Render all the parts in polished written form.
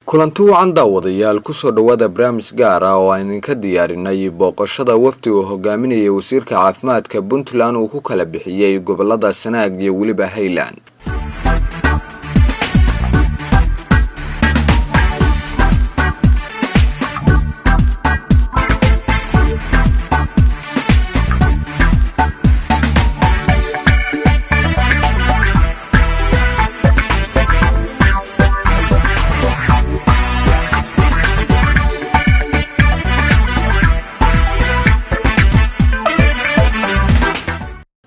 Kulanti wacan, daawadayaal. Kusoo dhowaada barnaamij gaar ah oo aan idinka diyaarinay booqashada wafdi uu hogaaminayay wasiirka caafimaadka Puntland uu ku kala bixiyey gobolada Sanaag iyo weliba Hayland.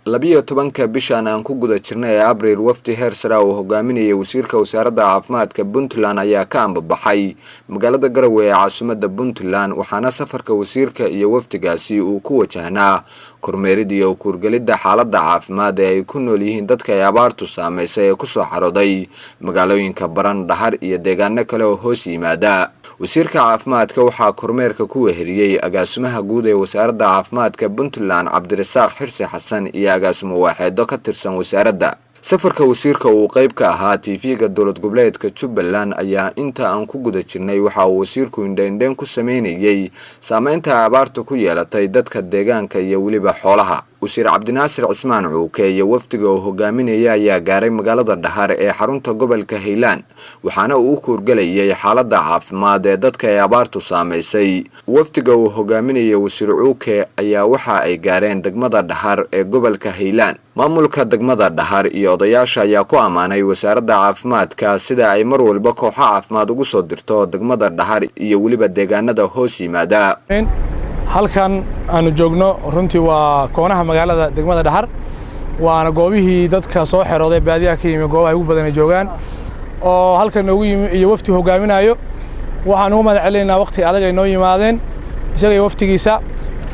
12-ka bishan aan ku guda jirnay ee Abriil, wafdi heer sare uu hogaaminayay wasiirka wasaaradda caafimaadka Puntland ayaa ka ambabaxay magaalada Garowe ee caasimada Puntland, waxaana safarka wasiirka iyo wafdigaasi uu ku wajahnaa kormeerid iyo kuurgelidda xaaladda caafimaad ee ay ku nool yihiin dadka ay abaartu saameysay ee kusoo xarooday magaalooyinka Baran, Dhahar iyo deegaano kale oo hoos yimaada. Wasiirka caafimaadka waxaa kormeerka ku weheliyey agaasimaha guud ee wasaaradda caafimaadka Puntland, Cabdirasaaq Xirsi Xasan, iyo agaasimo waaxeedo ka tirsan wasaaradda. Safarka wasiirka uu qeyb ka ahaa TV-ga dowlad goboleedka Jubbaland ayaa inta aan ku guda jirnay waxa uu wasiirku indhaindhayn ku sameynayey saameynta ay abaarta ku yeelatay dadka deegaanka iyo weliba xoolaha. Wasiir Cabdinaasir Cismaan Cuuke iyo wafdiga uu hogaaminaya ayaa gaaray magaalada Dhahar ee xarunta gobolka Haylaan, waxaana uu u kuurgelayay xaaladda caafimaad ee dadka ay abaartu saameysay. Wafdiga uu hogaaminayay wasiir Cuuke ayaa waxa ay gaareen degmada Dhahar ee gobolka Haylaan. Maamulka degmada Dhahar iyo odayaasha ayaa ku ammaanay wasaaradda caafimaadka sida ay mar walba kooxo caafimaad ugu soo dirto degmada Dhahar iyo weliba deegaanada hoos yimaada. Halkan aanu joogno runtii waa koonaha magaalada degmada Dhahar, waana goobihii dadka soo xerooday baadiyaha ka yimi, goobaha ugu badan ay joogaan oo halkan noogu yimi iyo wafti hogaaminayo. Waxaan ugu mahad celinaynaa waqti adag ay noo yimaadeen isaga iyo waftigiisa.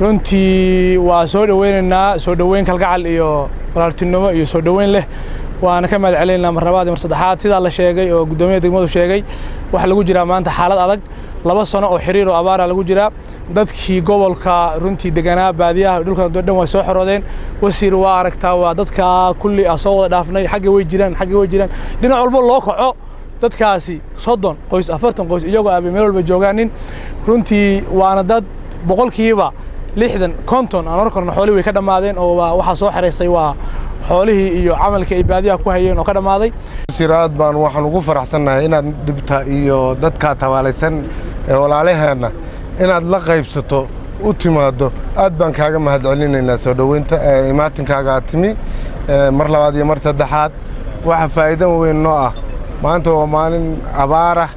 Runtii waa soo dhoweynaynaa, soo dhoweyn kalgacal iyo walaaltinimo iyo soo dhoweyn leh, waana ka mahad celinaynaa mar labaad iyo mar saddexaad. Sidaa la sheegay oo guddoomiyaha degmadu sheegay, waxaa lagu jiraa maanta xaalad adag. 2 sano oo xiriir oo abaara lagu jiraa. Dadkii gobolka runtii deganaa baadiyaha dhulka dhan way soo xoroodeen. Wasiir, waa aragtaa, waa dadka kulli ah soo wada dhaafnay. Xagga way jiraan, xagga way jiraan, dhinac walba loo kaco dadkaasi 30 qoys, 40 qoys iyagoo aabay meel walba joogaanin. Runtii waana dad 60%, 50 aan oran karno xoolihii way ka dhammaadeen, oo waxaa soo xeraysay waa xoolihii iyo camalkii ay baadiyaha ku hayeen oo ka dhammaaday. Wasiir, aad baan waxaan ugu faraxsannahay inaad dhibta iyo dadkaa tabaalaysan ee walaalaheenna inaad la qaybsato u timaaddo. Aad baan kaaga mahad celinaynaa soo dhoweynta imaatinkaaga aad timi mar labaad iyo mar saddexaad. Waxa faa'iido weyn noo ah, maanta waa maalin abaarah,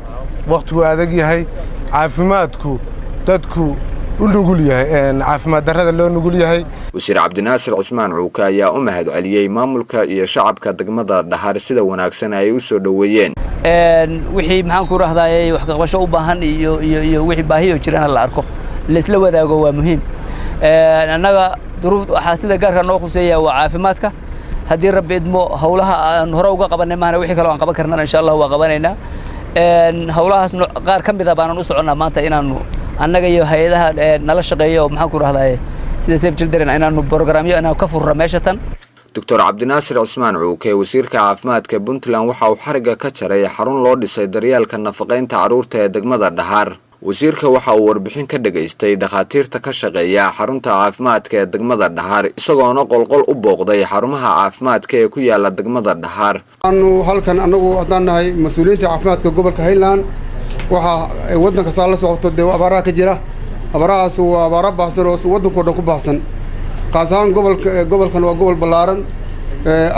wakhtigu adag yahay, caafimaadku dadku u nugul yahay, caafimaad darrada loo nugul yahay. Wasiir Cabdinaasir Cismaan Cuuke ayaa u mahad celiyey maamulka iyo shacabka degmada Dhahar sida wanaagsan ay u soo dhoweeyeen. Wixii, maxaan ku rahdaayey, wax kaqabasho u baahan iyo wixii baahiyo jirana la arko, la isla wadaago, waa muhiim. Annaga duruuf waxaa sida gaarka noo khuseeya waa caafimaadka. Haddii Rabbi idmo, howlaha aan hore uga qabanay maahna, wixii kaloo aan qaban karnana insha Allah waa qabanaynaa. Howlahaas qaar ka mid a baanan u soconnaa maanta inaanu annaga iyo hay-adaha nala shaqeeya oo, maxaan ku rahdaye, sida Save Children, inaanu programyo inaanu ka furro meesha tan. Doctor Cabdinaasir Cismaan Cuuke, wasiirka caafimaadka Puntland, waxa uu xarigga ka jaray xarun loo dhisay daryeelka nafaqaynta carruurta ee degmada Dhahar. Wasiirka waxa uu warbixin ka dhagaystay dhakhaatiirta ka shaqeeya xarunta caafimaadka ee degmada Dhahar, isagoona qolqol u booqday xarumaha caafimaadka ee ku yaala degmada Dhahar. Anu halkan annagu haddaan nahay mas-uuliyiinta caafimaadka gobolka Highland, waxaa waddanka saa la socoto dee abaaraha ka jira. Abaarahaas waa abaaro baahsan oo waddankao dhan ku baahsan, qaas ahaan gobolka. Gobolkan waa gobol ballaaran,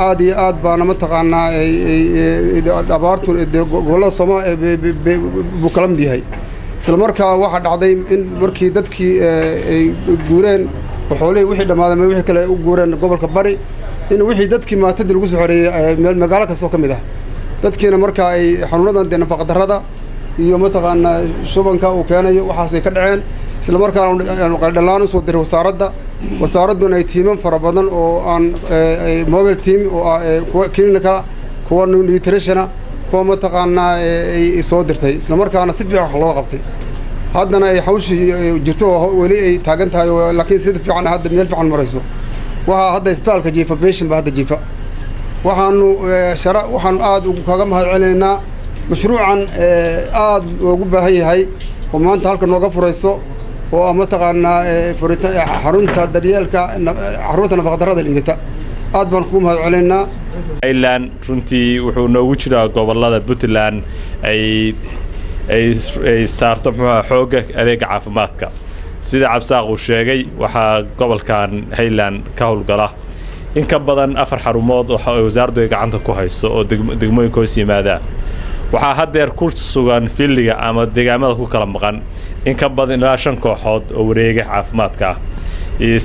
aad iyo aad baana mataqaanaa abaartu dee gobollada Sooma buu kala mid yahay. Isla markaa waxaa dhacday in markii dadkii ay guureen oo xoolihii wixii dhammaaday ma wixii kale u guureen gobolka Bari, in wixii dadkii maatadii lagu soo xoreeyey meel magaalo kastoo ka mid ah, dadkiina markaa ay xanuunadan dee nafaqadarrada iyo mataqaanaa shubanka uu keenayo waxaasay ka dhaceen. Isla markaana aanu qaldhallaan usoo diray wasaaradda, wasaaradduna ay tiiman fara badan oo aan mobile team oo ah, kuwa clinical, kuwa nutritiona, kuwa mataqaanaa ay soo dirtay. Isla markaana si fiican wax looga qabtay. Haddana ay hawshii jirto oo weli ay taagan tahay, laakiin sida fiican hadda meel fiican marayso. Waxaa hadda isbitaalka jiifa patient ba hadda jiifa. Waxaanu shara waxaanu aada ugu kaga mahad celinaynaa Mashruucan aad loogu baahan yahay oo maanta halka nooga furayso oo ah mataqaanaa xarunta daryeelka carruurta nafaqadarrada liidata, aad baan kugu mahad celinaynaa. Highland runtii wuxuu noogu jiraa gobollada Puntland ay saarto, muxuuha, xoogga adeega caafimaadka. Sida Cabsaaq uu sheegay, waxaa gobolkan Highland ka howlgala in ka badan afar xarumood oo wasaaraddu ay gacanta ku hayso oo degmooyinka hoos yimaada. Waxaa haddeer ku sugan field-iga ama deegaamada ku kala maqan in ka badan ilaa shan kooxood oo wareega caafimaadka ah.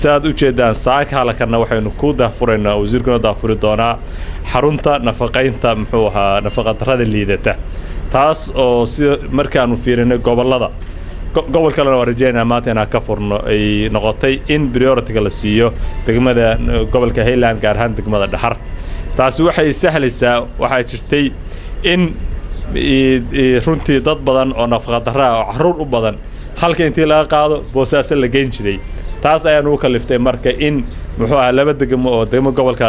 Sidaad ujeedaan, saaka halakanna waxaynu ku daahfuraynaa, wasiirkuna daahfuri doonaa, xarunta nafaqaynta, muxuu ahaa, nafaqadarrada liidata, taas oo sida markaanu fiirinay gobollada, gobol kalena waa rajeynaa maanta inaan ka furno, ay noqotay in priority-ga la siiyo degmada gobolka Highland, gaar ahaan degmada Dhaxar. Taasi waxay sahlaysaa, waxaa jirtay in runtii dad badan oo nafaqadarraa oo carruur u badan halka intii laga qaado Boosaaso la geyn jiray. Taas ayaa nugu kaliftay marka in, muxuu ahaa, laba degmo oo degmo gobolka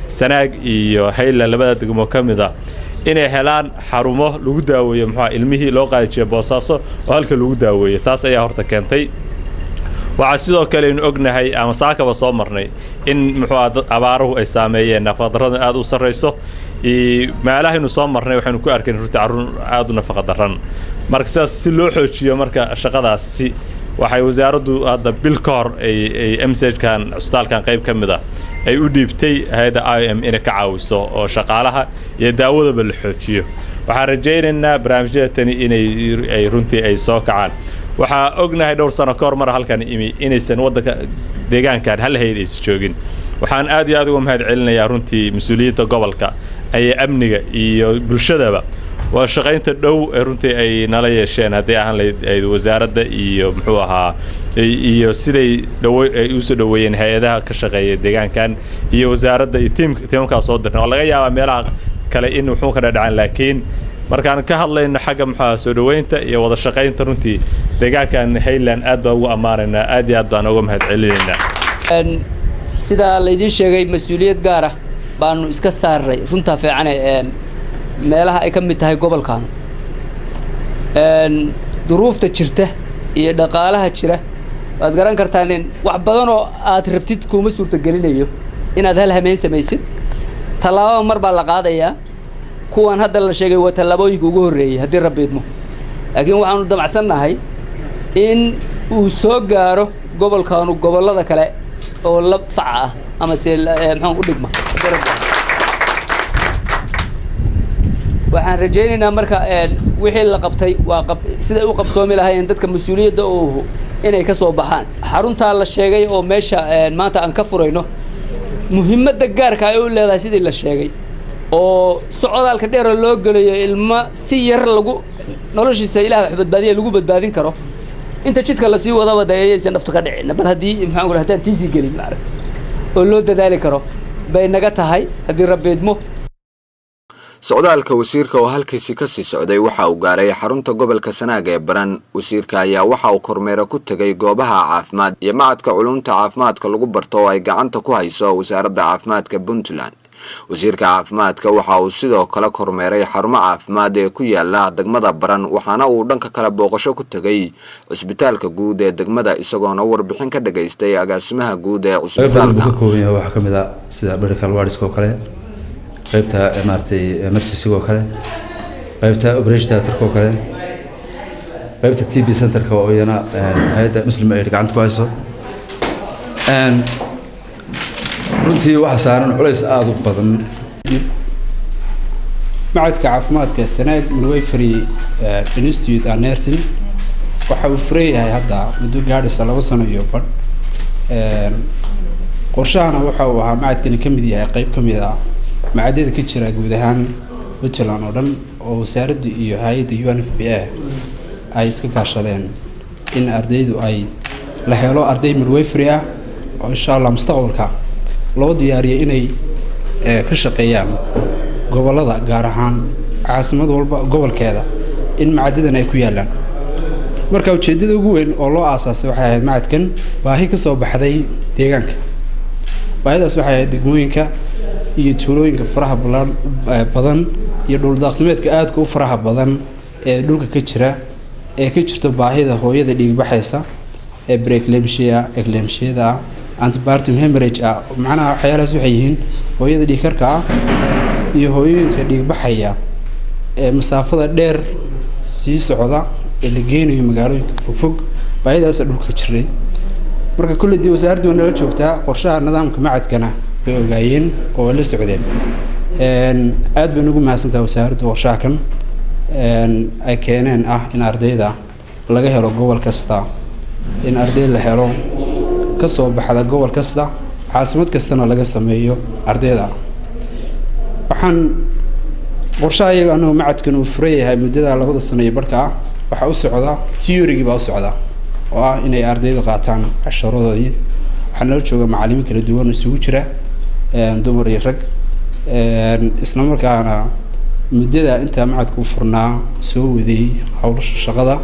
Sanaag iyo Highland, labada degmo ka mid ah, inay helaan xarumo lagu daaweeyo, muxuu ahaa, ilmihii loo qaadi jiray Boosaaso oo halka lagu daaweeyo. Taas ayaa horta keentay. Waxaa sidoo kale aynu ognahay ama saakaba soo marnay in, muxuu aha, dad abaaruhu ay saameeyeen, nafaqadarradu aad u sarrayso. Meelahaynu soo marnay waxaynu ku arkayn runtii carruur aad u nafaqa darran. Marka sidaas si loo xoojiyo marka shaqadaasi, waxay wasaaraddu hadda bil ka hor ay MCH-kan, cusbitaalkan qayb ka mid ah ay u dhiibtay hay'adda IOM inay ka caawiso oo shaqaalaha iyo daawadaba la xoojiyo. Waxaan rajaynaynaa barnaamijyada tani inay ay runtii ay soo kacaan. Waxaa ognahay dhowr sano ka hor mar halkan imi inaysan waddanka deegaankan hal hay'ad aysan joogin. Waxaan aad iyo aad uga mahad celinayaa runtii mas-uuliyiinta gobolka ayay amniga iyo bulshadaba waa shaqaynta dhow ee runtii ay nala yeesheen, haddii ahaan lahayd wasaaradda iyo, muxuu ahaa, iyo siday dhawo ay usoo dhoweeyeen hay'adaha ka shaqeeya deegaankan iyo wasaaradda iyo tiimamkaa soo dirnay. Waa laga yaabaa meelaha kale in wuxuu ka dhadhacaan, laakiin markaan ka hadlayno xagga, muxuu, soo dhoweynta iyo wada shaqaynta, runtii deegaankan Highland aad baan ugu ammaanaynaa, aad iyo aad baan uga mahad celinaynaa. Sidaa laydiin sheegay, mas-uuliyad gaar ah baanu iska saarnay runtaa fiicane meelaha ay ka mid tahay gobolkan. Duruufta jirta iyo dhaqaalaha jira waad garan kartaan in wax badanoo aad rabtid kuuma suurtagelinayo inaad hal hameen samaysid. Tallaababa mar baa la qaadayaa. Kuwan hadda la sheegay waa tallaabooyinka ugu horreeyey, haddii Rabbi idmo. Laakiin waxaanu damacsannahay in uu soo gaaro gobolkaanu gobollada kale oo la faca ah ama se maxaan u dhigma, haddii Rabbi. Waxaan rajaynaynaa marka wixii la qabtay waa qab siday u qabsoomi lahaayeen dadka mas-uuliyadda oo inay ka soo baxaan. Xaruntaa la sheegay oo meesha maanta aan ka furayno, muhiimadda gaarka ay u leedahay sidii la sheegay oo socdaalka dheera loo gelayo ilmo si yar lagu noloshiisa Ilaah wax badbaadiya lagu badbaadin karo, inta jidka lasii wadaba dee ayaysan naftu ka dhicin, bal haddii, maxaan ku, haddaan tiisii gelin maaragta oo loo dadaali karo bay naga tahay, haddii Rabbi idmo. Socdaalka wasiirka oo halkiisi kasii socday waxa uu gaaray xarunta gobolka Sanaag ee Baran. Wasiirka ayaa waxa uu kormeero ku tegay goobaha caafimaad iyo macadka culumta caafimaadka lagu barto oo ay gacanta ku hayso wasaaradda caafimaadka Puntland. Wasiirka caafimaadka waxa uu sidoo kale kormeeray xarumo caafimaad ee ku yaala degmada Baran, waxaana uu dhanka kale booqasho ku tegay cusbitaalka guud ee degmada, isagoona warbixin ka dhagaystay agaasimaha guud ee Qayb badan buu cusbitaalka. ka kooban yahay. Waxaa kamid ah sida medical wards oo kale, qaybta maaragtay emergency oo kale, qaybta operation theatre oo kale, qaybta TB center-ka oo iyana hay'adda Muslim Aid gacanta ku hayso. Runtii waxaa saaran culays aada u badan. Macadka caafimaadka Sanaag Midwifery Institute and Nursing waxa uu furan yahay hadda muddo gaadhaysa 2 sano iyo badh. Qorshahana waxa uu ahaa macadkani ka mid yahay qeyb ka mid ah macadyada ka jira guud ahaan Puntland oo dhan oo wasaaraddu iyo hay'adda UNFPA ay iska kaashadeen in ardaydu ay la helo arday midwifery ah oo insha Allah mustaqbalka loo diyaariyo inay ka shaqeeyaan gobollada, gaar ahaan caasimad walba gobolkeeda in macadadan ay ku yaalaan. Marka ujeeddada ugu weyn oo loo aasaasay waxay ahayd macadkan baahi ka soo baxday deegaanka. Baahidaas waxay ahayd degmooyinka iyo tuulooyinka faraha badan. Iyo dhuldaaqsimeedka aadka u faraha badan ee dhulka ka jira, ee ka jirto baahida hooyada dhiigbaxaysa ee preeclampsia, eclampsiada ah, antepartum hemorrhage ah. Macnaha waxyaalahaas waxay yihiin hooyada dhiigkarka ah iyo hooyooyinka dhiigbaxaya ee masaafada dheer sii socda ee la geynayo magaalooyinka fogfog. Baahidaasa dhulka jiray. Marka kulley dii wasaaraddu waa nala joogtaa, qorshaha nidaamka macadkana way ogaayeen oo way la socdeen. Aad bay ugu mahadsantahay wasaaraddu qorshaha kan ay keeneen ah in ardayda laga helo gobol kasta, in arday la helo kasoo baxda gobol kasta, caasimad kastana laga sameeyo ardayda. Waxaan qorshaha iyaga anagu macadkan uu furan yahay muddada 2da sano iyo barhka ah. Waxaa u socda theory-gii baa u socda oo ah inay ardayda qaataan casharadoodii. Waxaa nala jooga macallimiin kala duwan oo isugu jira dumar iyo rag, isla markaana muddada intaa macadku furnaa soo waday howlasha shaqada.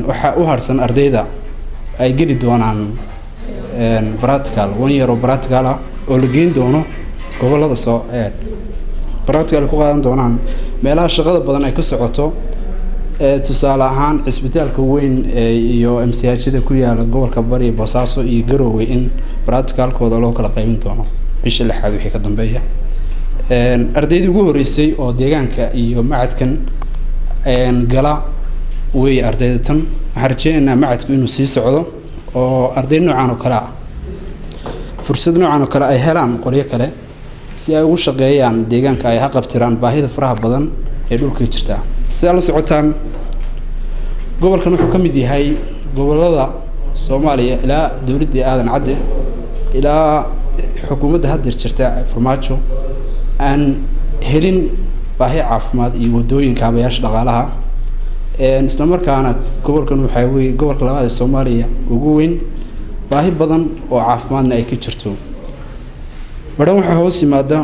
Waxaa u harsan ardayda ay geli doonaan practical, one year oo practical ah oo la geyn doono gobolada, soo practical ay ku qaadan doonaan meelaha shaqada badan ay ka socoto, tusaale ahaan cisbitaalka weyn iyo MCH-da ku yaala gobolka Bari, Boosaaso iyo Garowe, in practicalkooda loo kala qaybin doono bisha lixaad wixii ka dambeeya. Ardaydii ugu horreysay oo deegaanka iyo macadkan gala wey ardayda tan. Waxaan rajeynaynaa macadku inuu sii socdo oo arday noocan oo kale ah, fursad noocan oo kale ay helaan qolyo kale si ay ugu shaqeeyaan deegaanka, ay haqabtiraan baahida faraha badan ee dhulka jirta. Sidaa la socotaan, gobolkan wuxuu ka mid yahay gobolada Soomaaliya ilaa dowladdii Aadan Cadde ilaa xukuumadda haddeer jirta Farmaajo aan helin baahi caafimaad iyo waddooyin, kaabayaasha dhaqaalaha. Isla markaana gobolkan waxaa weye gobolka labaad ee Soomaaliya ugu weyn, baahi badan oo caafimaadna ay ka jirto. Badhan waxaa hoos yimaada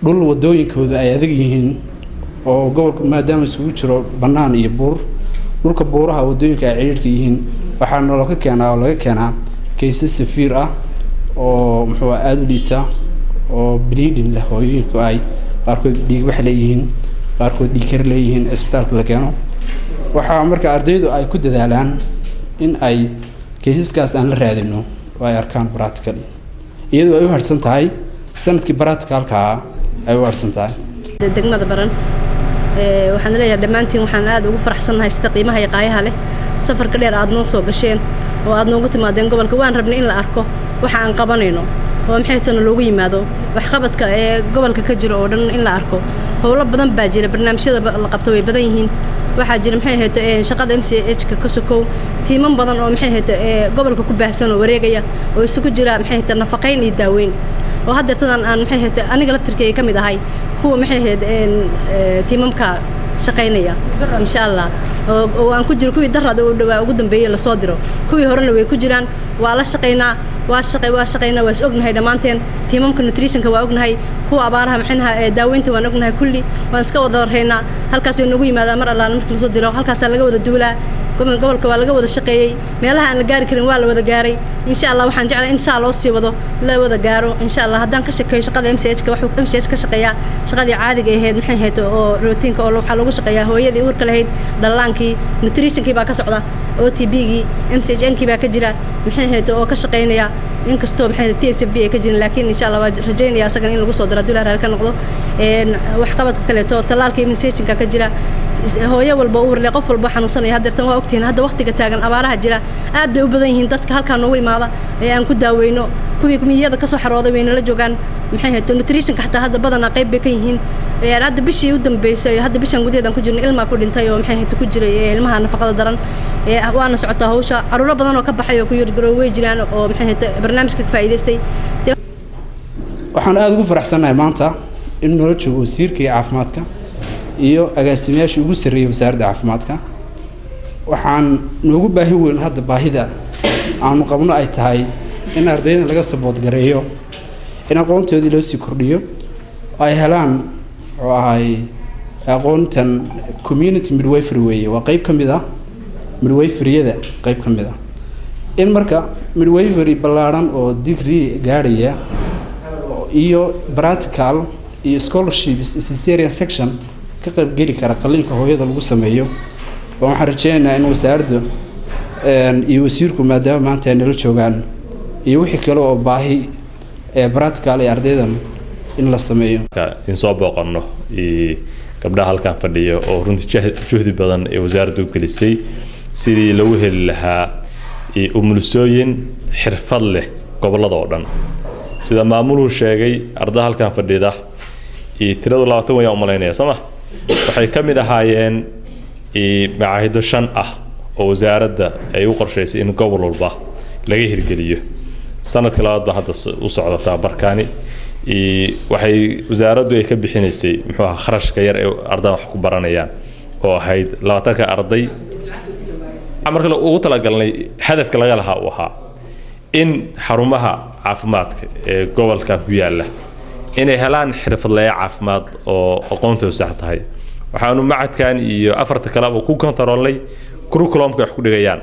dhul waddooyinkooda ay adag yihiin oo gobolku maadaama isugu jiro bannaan iyo buur, dhulka buuraha waddooyinka ay cidhiidhka yihiin. Waxaa naloo ka keenaa oo laga keenaa cases severe ah oo muxuu aada u liita oo bleeding leh, hooyooyinku ay qaarkood dhiigbax leeyihiin, qaarkood dhiigkar leeyihiin, cisbitaalka la keeno. Waxaa marka ardaydu ay ku dadaalaan in ay caseskaas aan la raadino oo ay arkaan practically, iyadoo ay u harsan tahay sanadkii practicalkaa ay u harsan tahay. Degmada Baran waxaan leeyahay dhammaantiin waxaan aad ugu faraxsannahay sida qiimaha iyo qaayaha leh safarka dheer aad noo soo gasheen oo aad noogu timaadeen gobolka. Waan rabnay in la arko waxa aan qabanayno oo maxay tana loogu yimaado waxqabadka ee gobolka ka jira oo dhan in la arko. Howlo badan baa jira, barnaamijyada la qabto way badan yihiin. Waxaa jira, maxay ahayd, shaqada MCH-ka ka sokow, tiiman badan oo, maxay ahayd, gobolka ku baahsan oo wareegaya oo isugu jira, maxay ahayd, nafaqayn iyo daaweyn, oo haddeertadan aan, maxay ahayd, aniga laftirkeyga ka mid ahay kuwa, maxay ahayd, tiimamka shaqaynaya, insha Allah, oo aan ku jiro kuwii daraad u dhawaa ugu dambeeyey lasoo diro. Kuwii horena way ku jiraan. Waa la shaqaynaa, waa shaqaynaa, waa is ognahay dhammaanteen. Tiimamka nutritionka waa ognahay, kuwa abaaraha maxaynaha daaweynta waan ognahay, kulli waan iska wada warhaynaa. Halkaasay noogu yimaadaa mar allaala markii lasoo diro, halkaasaa laga wada duulaa. Gobolka waa laga wada shaqeeyey, meelaha aan la gaari karin waa la wada gaaray. Insha Allah waxaan jeclay in saa loo sii wado, la wada gaaro, insha Allah. Haddaan ka shaqeeyo shaqada MCH-ka, wuxuu MCH ka shaqeeyaa shaqadii caadiga ahayd, maxay ahayd, oo routine-ka oo waxaa lagu shaqeeyaa hooyadii uurka lahayd, dhallaankii, nutritionkii baa ka socda, OTP-gii, MCHN-kii baa ka jira, maxay ahayd, oo ka shaqeynaya, inkastoo, maxay, TSFP ay ka jirin, laakiin insha Allah waa rajaynaya asagana in lagu soo diro haddii Ilaah ka noqdo. Waxqabadka kaleeto, tallaalka immunizationka ka jira, hooyo walba uur leh, qof walba xanuunsanaya. Haddeertan waa ogtihiin hadda waqtiga taagan abaaraha jira, aad bay u badan yihiin dadka halkaa noogu imaada ee aan ku daaweyno. Kuwii miyada kasoo xarooday way nala joogaan, maxay ahayd, nutritionka xataa hadda badanaa qayb bay ka yihiin. Hadda bishii u dambeysay, hadda bishan gudaheed aan ku jirnay, ilmaa ku dhintay oo, maxay ahayd, ku jiray ilmaha nafaqada daran. Waana socotaa hawsha. Caruuro badan oo ka baxay oo ku yiri garow way jiraan oo, maxay ahayd, barnaamijka ka faa'iidaystay. Waxaan aada ugu faraxsannahay maanta in nala joogo wasiirkii caafimaadka iyo agaasimayaashii ugu sarreeyay wasaaradda caafimaadka. Waxaan noogu baahi weyn hadda, baahida aanu qabno ay tahay in ardayda laga support gareeyo, in aqoontoodii loo sii kordhiyo, ay helaan oo ahay aqoontan community midwifery weeye. Waa qeyb ka mid ah midwiferyada, qeyb ka mid ah in marka midwifery ballaadhan oo degree gaadhaya iyo practical Iyo scholarships cesarean section ka qaybgeli kara qalliinka hooyada lagu sameeyo. Oo waxaan rajeynaynaa in wasaaraddu iyo wasiirku, maadaama maanta ay nala joogaan, iyo wixii kale oo baahi ee practical ee ardaydan in la sameeyo. In soo booqanno gabdhaha halkan fadhiya oo runtii juhdi badan ee wasaaraddu gelisay sidii lagu heli lahaa umulisooyin xirfad leh gobolada oo dhan. Sida maamuluhu sheegay, arda halkan fadhida tiradu 20 wayaan umalaynaya, soo ma? Waxay ka mid ahaayeen macaahido shan ah oo wasaaradda ay u qorshaysay in gobol walba laga hirgeliyo. Sanadka labaad baa hadda u socda tababarkaani. Waxay wasaaraddu ay ka bixinaysay, muxuu ahaa, kharashka yar ee ardada wax ku baranayaan oo ahayd 20-ka arday. Marka ugu talagalnay, hadafka laga lahaa uu ahaa in xarumaha caafimaadka ee gobolkan ku yaala inay helaan xirfadlayaal caafimaad oo aqoontoodu sax tahay. Waxaanu macadkan iyo afarta kaleba ku kontaroolnay curriculumka wax ku dhigayaan.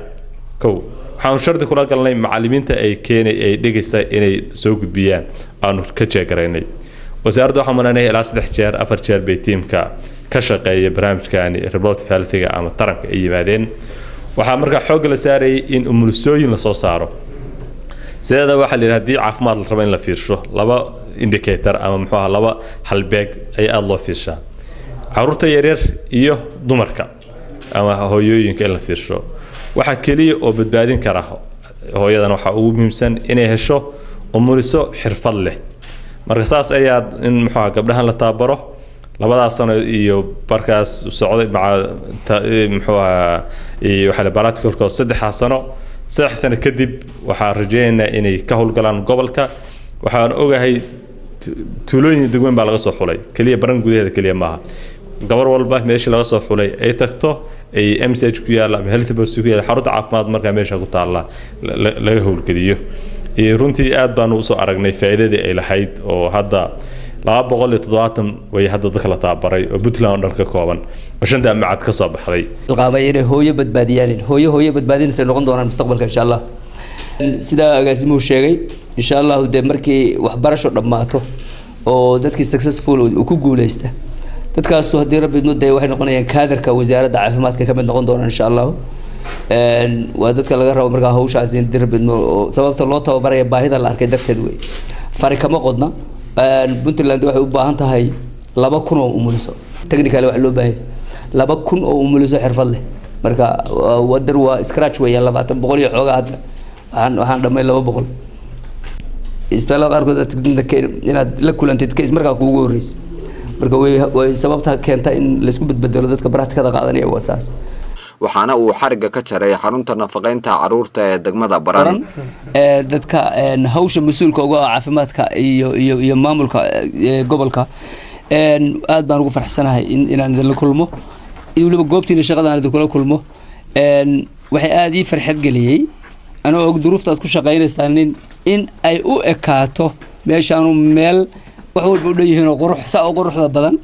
Kow, waxaanu shardi kula galnay macallimiinta ay keenay ay dhigaysa inay soo gudbiyaan, aanu ka jeegaraynay. Wasaaradda waxaan malaynaya ilaa saddex jeer, afar jeer bay tiimka ka shaqeeya barnaamijkani reproductive healthiga ama taranka ay yimaadeen. Waxaa markaa xoogga la saarayay in umulisooyin lasoo saaro. Sideeda waxaa la yidhi, haddii caafimaad la rabo in la fiirsho, laba indicator ama, muxuu ahaa, laba halbeeg ayaa aada loo fiirshaa: caruurta yaryar iyo dumarka ama hooyooyinka in la fiirsho. Waxaa keliya oo badbaadin kara hooyadan waxaa ugu muhiimsan inay hesho umuliso xirfad leh. Marka saas ayaa in, muxuu ahaa, gabdhahan la tababaro labadaas sano iyo barkaas socday maca, muxuu ahaa, iyo waxaa la practicalka 3 sano. 3 sano kadib waxaan rajaynaynaa inay ka howlgalaan gobolka. Waxaan ogahay tuulooyin, degweyn baa laga soo xulay, keliya Baran gudaheeda keliya maaha. Gabar walba meeshii laga soo xulay ay tagto, ay MCH ku yaalla ama health post ku yaalla, xarunta caafimaad markaa meesha ku taalla laga howlgeliyo. Runtii aad baanu usoo aragnay faa'iidadii ay lahayd, oo hadda 270 way hadda dadka la tababaray oo Puntland oo dhan ka kooban oo shanta macad ka soo baxday. Qaabay inay hooyo badbaadiyaan, hooyo hooyo badbaadinaysa noqon doonaan mustaqbalka, insha Allah. Sida agaasimuhu sheegay, insha Allahu dee markii waxbarasho dhammaato oo dadkii successful uu ku guuleysta, dadkaasu haddii Rabbi idmo dee waxay noqonayaan kaadarka wasaaradda caafimaadka ka mid noqon doonaan, insha Allahu. Waa dadka laga rabo markaa hawshaasi haddii Rabbi idmo, oo sababta loo tababaraya baahida la arkay darteed wey. Fari kama qodna. Puntland waxay u baahan tahay 2000 oo umuliso. Technically waxa loo baahan 2000 oo umuliso xirfad leh. Marka wadar waa scratch weeyaan 20, 100 iyo xoogaa. Hadda waxaan dhamay 200. Isbitaalada qaarkood aad tagtid inaad la kulantid case markaa kuugu horreysay. Marka way sababta keenta in laisku bedbedelo dadka practicada qaadanaya waa saas. Waxaana uu xarigga ka jaray xarunta nafaqeynta caruurta ee degmada Baran. Dadka hawsha mas-uulka uga ah caafimaadka iyo maamulka gobolka, aad baan ugu faraxsanahay inaan idinla kulmo iyo weliba goobtiina shaqada aan idinkula kulmo. Waxay aada ii farxad geliyey, anoo og duruufta aad ku shaqaynaysaan, in ay u ekaato meeshaanu meel wax walba u dhan yihiin oo qurux saa u quruxda badan.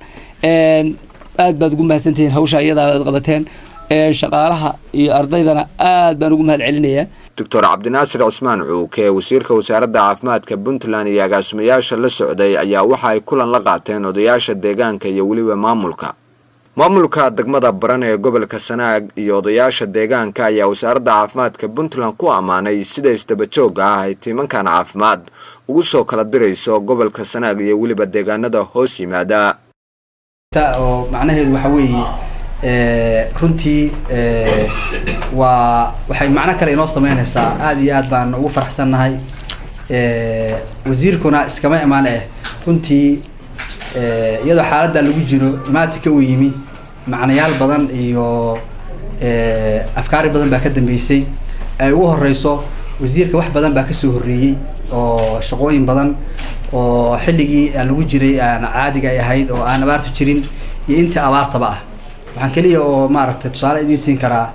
Aad baad ugu mahadsantihiin hawsha iyadaa aad qabateen. Shaqaalaha iyo ardaydana aad baan ugu mahad celinayaa. Doctor Cabdinaasir Cismaan Cuuke, wasiirka wasaaradda caafimaadka Puntland, iyo agaasimayaasha la socday ayaa waxa ay kulan la qaateen odayaasha deegaanka iyo weliba maamulka degmada Baran ee gobolka Sanaag. Iyo odayaasha deegaanka ayaa wasaaradda caafimaadka Puntland ku ammaanay sida isdaba joogga ah ay tiimankan caafimaad ugu soo kala dirayso gobolka Sanaag iyo weliba deegaanada hoos yimaada. Oo macnaheedu waxa weeye, runtii waa waxay macno kale inoo sameynaysaa. Aada iyo aad baan ugu faraxsannahay. Wasiirkuna iskama imaan runtii, iyadoo xaaladda lagu jiro imaatinka uu yimi macnayaal badan iyo afkaari badan baa ka dambeysay. Ay ugu horeyso wasiirka wax badan baa kasoo horreeyey oo shaqooyin badan oo xilligii lagu jiray aan caadiga ay ahayd oo aan abaartu jirin iyo intii abaartaba ah. Waxaan keliya oo maaragtay tusaale idiin siin karaa,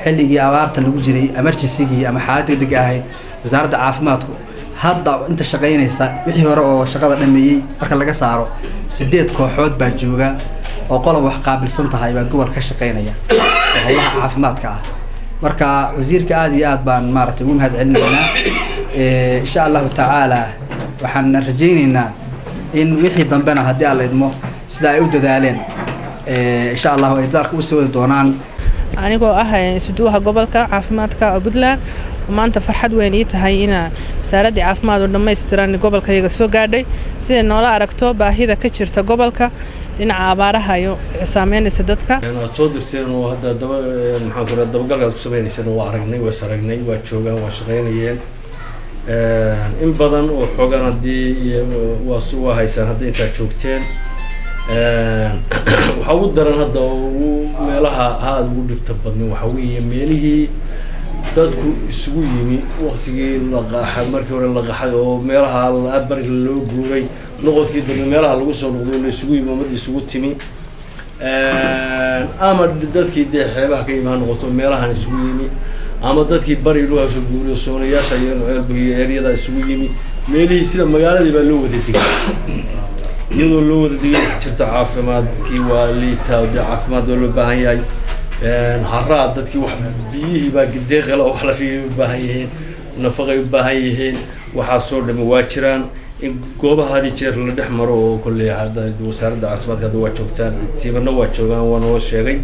xilligii abaarta lagu jiray, emergencygii ama xaalad degdeg ahayd, wasaaradda caafimaadku hadda inta shaqaynaysa, wixii hore oo shaqada dhameeyey marka laga saaro, sideed kooxood baa jooga oo qolob wax qaabilsan tahay baa gobol ka shaqaynaya oo howlaha caafimaadka ah. Marka wasiirka aada iyo aad baan maaragtay ugu mahad celinaynaa. Insha Allahu tacaala waxaan rajaynaynaa In wixii dambena, haddii Alla idmo, sida ay u dadaaleen, insha Allahu ay dadaalka usii wadi doonaan. Anigoo ah isuduwaha gobolka caafimaadka Puntland, maanta farxad weyn ii tahay ina wasaaraddii caafimaad oo dhammaystiran gobolkayaga soo gaadhay, siday noola aragto baahida ka jirta gobolka dhinaca abaaraha iyo saameynaysa dadka. Aad soo dirteen oo hadda daba, maxaan ku raha, dabagalka aad ku sameynayseen, waa aragnay, waa is aragnay, waa joogaan, waa shaqeynayeen in badan oo xoogaan. Haddii waa haysaan hadda intaad joogteen, waxaa ugu daran hadda oo ugu meelaha aada ugu dhibta badnin waxaa weeye meelihii dadku isugu yimi waktigii la qaxay, markii hore la qaxay oo meelaha bariga loo guuray, noqodkii dambe meelaha lagu soo noqday, la isugu yimi, ummadda isugu timi, ama dadkii dee xeebaha ka yimi ha noqoto, meelahan isugu yimi, ama dadkii bari loo soo guuriyo, soonayaasha iyo Ceelbu iyo eryada isugu yimi, meelihii sida magaaladii baa loo wada degay. Iyadoo loo wada degay jirta, caafimaadkii waa liitaa, dee caafimaad waa loo baahan yahay. Haraa dadkii wax biyihii baa deeqala oo wax la sheegay u baahan yihiin, nafaqay u baahan yihiin. Waxaasoo dhami waa jiraan in goobaha had iyo jeer la dhex maro oo kolley hadda wasaaradda caafimaadka hadda waa joogtaan, tiimana waa joogaan, waa noo sheegay,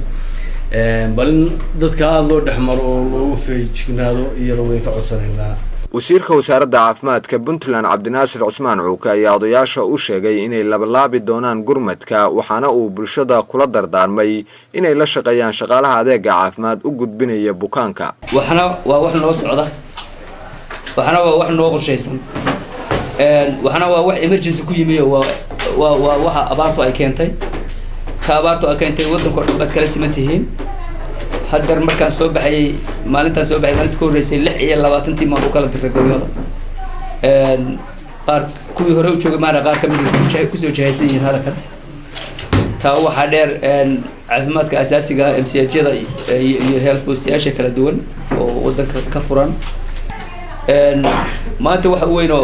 bal in dadka aada loo dhex maro oo loogu feejignaado iyada wayn ka codsanaynaa. Wasiirka wasaaradda caafimaadka Puntland, Cabdinaasir Cismaan Cuuke, ayaa odayaasha u sheegay inay labalaabi doonaan gurmadka, waxaana uu bulshada kula dardaarmay inay la shaqeeyaan shaqaalaha adeega caafimaad u gudbinaya bukaanka. Waxna waa wax noo socda, waxna waa wax noo qorshaysan, waxna waa wax emergency ku yimi oo waa waxa abaartu ay keentay. Ka abaartu ay keentay waddanka o dhan baad kala siman tihiin. Haddar markaan soo baxayay, maalintaan soo baxay, maalinta ka horreysay, 26 maan u kala diray gobollada qaar. Kuwii hore u joogay maana qaar ka mid kusoo jahaysan yihiin halkan. Taa waxaa dheer caafimaadka asaasiga, MCH-yada iyo health post-yaasha kala duwan oo waddanka ka furan. Maanta waxa u weyn oo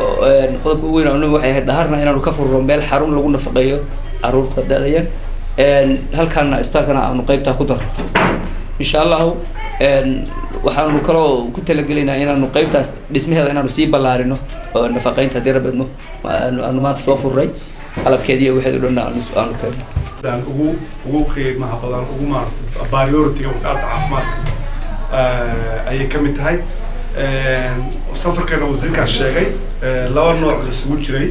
qodobka u weyn oo waxay ahayd Dhaharna inaanu ka furro meel xarun lagu nafaqeeyo caruurta da-daya, halkaana isbitaalkana aanu qeybtaa ku darno, insha Allahu. Waxaanu kaloo ku talagelaynaa inaanu qeybtaas dhismaheeda inaanu sii ballaarino oo nafaqeynta, haddii Rabbi idmo, aanu maanta soo furray qalabkeediiyo waxeed o dhanna aanu keenno. Ugu qiimaha badan, ugu maarata priority-ga wasaaradda caafimaadka ayay ka mid tahay. Safarkeena wasiirkaa sheegay laba nooc isugu jiray.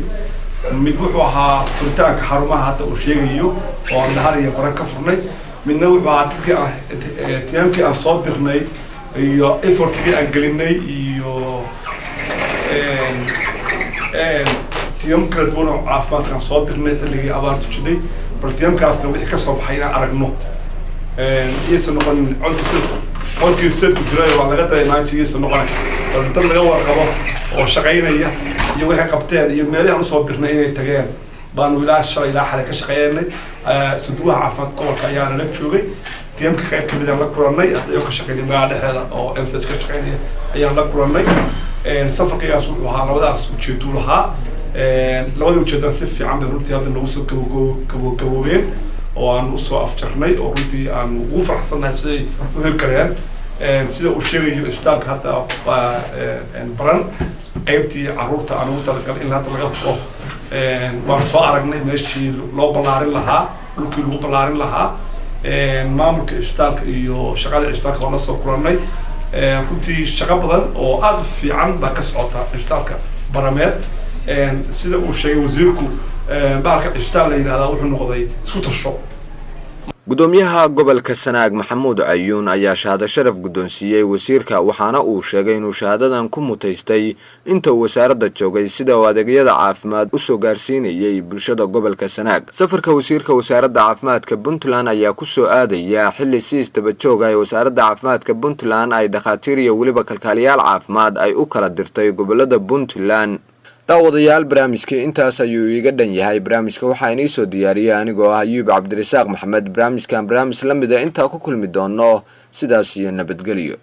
Mid wuxuu ahaa furitaanka xarumaha hadda uu sheegayo oo aan Dhahar iyo Baran ka furnay. Midna wuxuu ahaa dadkii aan tiimamkii aan soo dirnay iyo effort-igii aan gelinay iyo tiimam kala duwan oo caafimaadka aan soo dirnay xilligii abaartu jidhay, bal tiimamkaasna wixii kasoo baxay inaan aragno, iyaysan noqonin colkii sadku jiray waa laga dareemaan jiray, iyaysan noqonayn, bal dad laga warqabo oo shaqaynaya iyo waxay qabteen iyo meelihii aan usoo dirnay inay tageen baanu ilaa shalay ilaa xalay ka shaqeynay. Suduwaha caafimaad gobolka ayaa nala joogay. Tiimamka qayb kamid aan la kulannay ayagoo ka shaqeynaya magaalada dhexdeeda oo MCH ka shaqeynaya ayaan la kulannay. Safarkaygaas wuxuu ahaa labadaas ujeeduu lahaa. Labadii ujeedana si fiican bay runtii hadda nagu soo gabogaboobeen oo aan usoo afjarnay, oo runtii aan ugu faraxsannahay siday u hirgaleen. Sida uu sheegayo isbitaalka hadda Baran, qaybtii caruurta aan ugu talagalay in hadda laga furo, waan soo aragnay meeshii loo ballaarin lahaa, dhulkii lagu ballaarin lahaa. Maamulka isbitaalka iyo shaqada isbitaalka waan la soo kulannay. Runtii shaqo badan oo aada u fiican baa ka socota isbitaalka Barameed. Sida uu sheegay wasiirku, bahalka isbitaal la yidhahdaa wuxuu noqday isku tasho. Gudoomiyaha gobolka Sanaag, Maxamuud Cayuun, ayaa shahaado sharaf guddoonsiiyey wasiirka, waxaana uu sheegay inuu shahaadadan ku mutaystay inta uu wasaaradda joogay sida uu adeegyada caafimaad usoo gaarsiinayay bulshada gobolka Sanaag. Safarka wasiirka wasaaradda caafimaadka Puntland ayaa kusoo aadaya xilli si isdaba joog ah ee wasaaradda caafimaadka Puntland ay dhakhaatiir iyo weliba kalkaaliyaal caafimaad ay u kala dirtay gobolada Puntland. Daawadayaal, barnaamijkii intaas ayuu iiga dhan yahay. Barnaamijka waxaa inii soo diyaariyay anigoo ah Ayuub Cabdirasaaq Maxamed. Barnaamijkan barnaamij la mida intaa ku kulmi doono, sidaas iyo nabadgelyo.